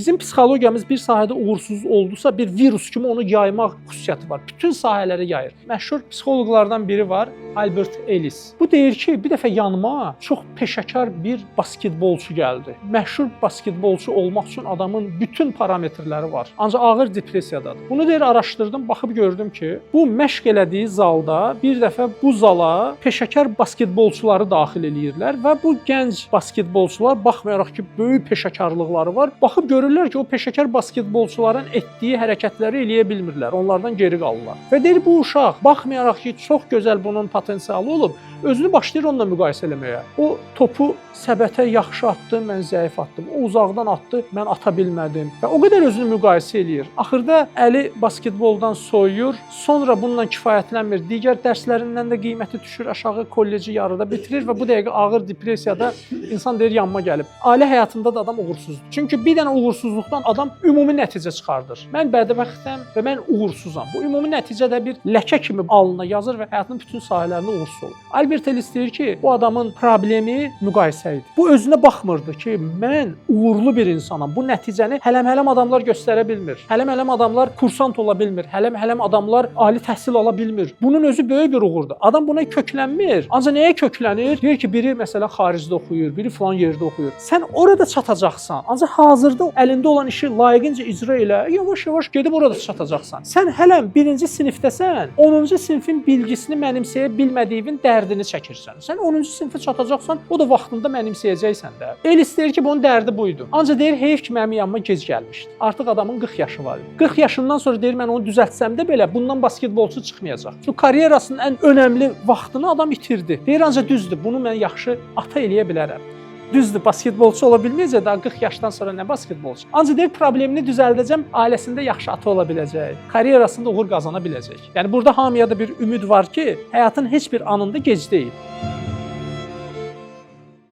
Bizim psixologiyamız bir sahədə uğursuz oldusa, bir virus kimi onu yaymaq xüsusiyyəti var. Bütün sahələrə yayır. Məşhur psixoloqlardan biri var, Albert Ellis. Bu deyir ki, bir dəfə yanıma çox peşəkar bir basketbolçu gəldi. Məşhur basketbolçu olmaq üçün adamın bütün parametrləri var. Ancaq ağır depressiyadadır. Bunu deyir araşdırdım, baxıb gördüm ki, bu məşq elədiyi zalda bir dəfə bu zala peşəkar basketbolçuları daxil eləyirlər və bu gənc basketbolçular, baxmayaraq ki, böyük peşəkarlıqları var, baxıb görürlər ki, o peşəkar basketbolçuların etdiyi hərəkətləri eləyə bilmirlər, onlardan geri qalırlar. Və deyir bu uşaq, baxmayaraq ki, çox gözəl bunun potensialı olub, özünü başlayır onunla müqayisə eləməyə. O topu səbətə yaxşı atdı, mən zəif atdım. O uzaqdan atdı, mən ata bilmədim. Və o qədər özünü müqayisə eləyir. Axırda əli basketboldan soyuyur, sonra bununla kifayətlənmir. Digər dərslərindən də qiyməti düşür aşağı, kolleci yarıda bitirir və bu dəqiqə ağır depressiyada insan deyir yanıma gəlib. Ailə həyatında da adam uğursuzdur. Çünki bir dənə uğursuzluqdan adam ümumi nəticə çıxardır. Mən bədbəxtəm və mən uğursuzam. Bu ümumi nəticə də bir ləkə kimi alnına yazır və həyatının bütün sahələrində uğursuz olur. Albert Ellis deyir ki, bu adamın problemi müqayisə idi. Bu özünə baxmırdı ki, mən uğurlu bir insanam. Bu nəticəni hələm-hələm adamlar göstərə bilmir. Hələm-hələm adamlar kursant ola bilmir. Hələm-hələm adamlar ali təhsil ala bilmir. Bunun özü böyük bir uğurdur. Adam buna köklənmir. Ancaq nəyə köklənir? Deyir ki, biri məsələn xaricdə oxuyur, biri filan yerdə oxuyur. Sən orada çatacaqsan. Ancaq hazırda əlində olan işi layiqincə icra elə, yavaş-yavaş gedib orada çatacaqsan. Sən hələm 1-ci sinifdəsən, 10-cu sinfin bilgisini mənimsəyə bilmədiyin dərdini çəkirsən. Sən 10-cu sinfə çatacaqsan, o da vaxtında mənimsəyəcəksən də. Ellis deyir ki, bunun dərdi bu idi. Ancaq deyir, heyf ki, mənim yanıma gec gəlmişdi. Artıq adamın 40 yaşı var idi. 40 yaşından sonra deyir, mən onu düzəltsəm də belə bundan basketbolçu çıxmayacaq. Çünki karyerasının ən önəmli vaxtını adam itirdi. Deyir, ancaq düzdür, bunu mən yaxşı ata eləyə bilərəm. Düzdür, basketbolçu ola bilməyəcək, daha 40 yaşdan sonra nə basketbolçu. Ancaq deyir, problemini düzəldəcəm, ailəsində yaxşı ata ola biləcək, karyerasında uğur qazana biləcək. Yəni burada hamıya da bir ümid var ki, həyatın heç bir anında gec deyil.